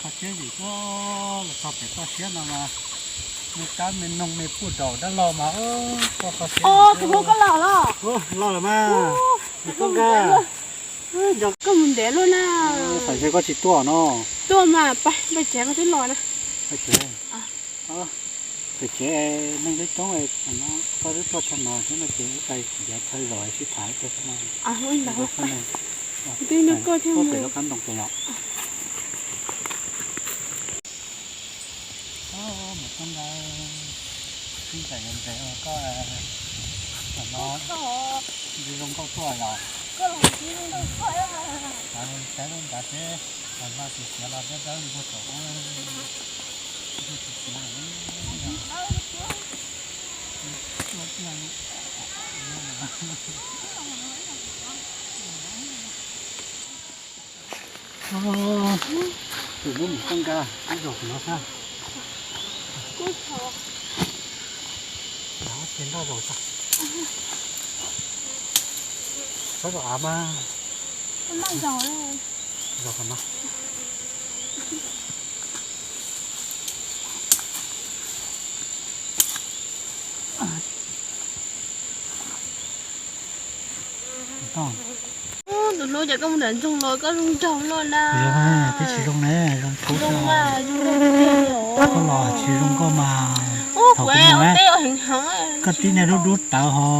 Kho siab yim tuaj los txog pem toj siab no mas me kab me noog me puaj daus dab laug mas koj kho siab. Tus hlub koj los los? Los los mas. Koj nqa, nco koj mus ntev luaj na. Xav ze koj tsis tuaj no. Tuaj mas pab pab tsev koj twb los na. Pab tsev, pab tsev neeg coob coob, koj twb tuaj tshaj no thiab no ces wb pais nrhiav chaw zos sib tham ib pliag xwb no. Twb nco koj thiab mus. Pem lub qab ntoo pem yom. Mus txog ntawd, sib ncaim ntev ntev koj, tam no zoo nkauj tuaj yom. Saib lub nrad seb, tam no tsis xiav los dawb dawb li puag thaum ub, tsis xiav lawm. Tus hlub mus koj nqa, ib zaug no xwb. Ces nroj zaum tso. Txhob zaum av mas. Zaum qhov no. Tus hlub, ces koj mus nram nroog los koj zoo nraug luaj na. Twb tsis zoo ne, zoo kub. Koj los tsis zoo nkauj mas. Thaum kuv mus na, koj tib niag dub dub tawv ho,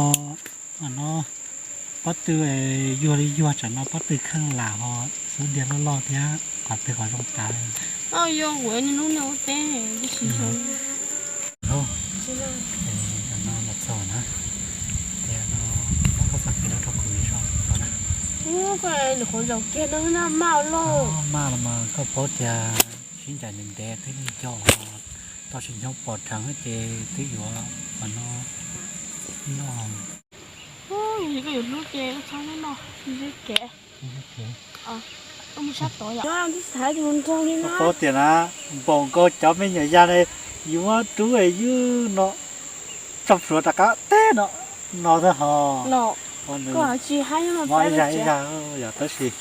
no, pob tw yuag li yuag, tsam no pob tw kheej lam ho xub ntiag loj loj thiab, qhov twg qhov zoo tawv. Ua hnub no teb tsis zoo. No los txog na, tias no, koj txhaj kev rau kuv ib zaug no na. Koj lwm qhov zaum kiag no na, maj loj. Maj los mas koj paub tias sib ncaim ntev ntev twb nco, tau sim nyob pom dheev ces twb yuav qhov no noj. Yog koj yuav hlub ces txhob noj, ntsib kev. Koj paub tias na, npaum nkaus cov me nyuam yaj ne, yus muab rub ywg no tso plhuav rov qab teb no, no xwb ho. Ua nws mob ib zag ib zag yom, tab sis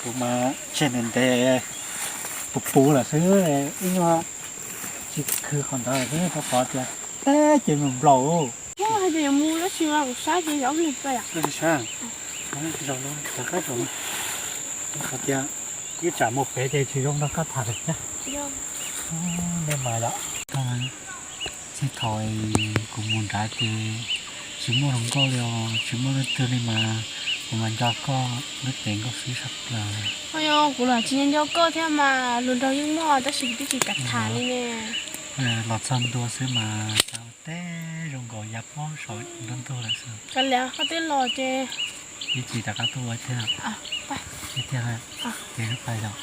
kuv mas tseg ntev ntev puv puv lawm xwb, ib nyuag tsis khwv qhov ntawd lawm xwb, rau qhov tias teb ces mus nplaum. Hais tias yuav mus tab sis mas kuv saib ces yog ib lig pem. Qhov tias wb tsam mus pem ces tsis zoo rau koj tham lawm thiab. Nej mas yom, txij thaum kuv mus nrad ces tsis muaj hluas nkauj li os, tsis muaj leej twg li mas kuv mas nco koj lub cev nkauj xwb sab plaws. Yog kuv los tsis nco koj thiab mas hluas nraug yeej muaj tab sis kuv twb tsis kam tham li ne. Los txog ntua xwb mas cas teb zoo nkaus ya pob saum nruab ntug lawm xwb. Kav liam koj twb los ces ib chim rov qab tuaj ua thiab. Ib tiag, ces wb pais os.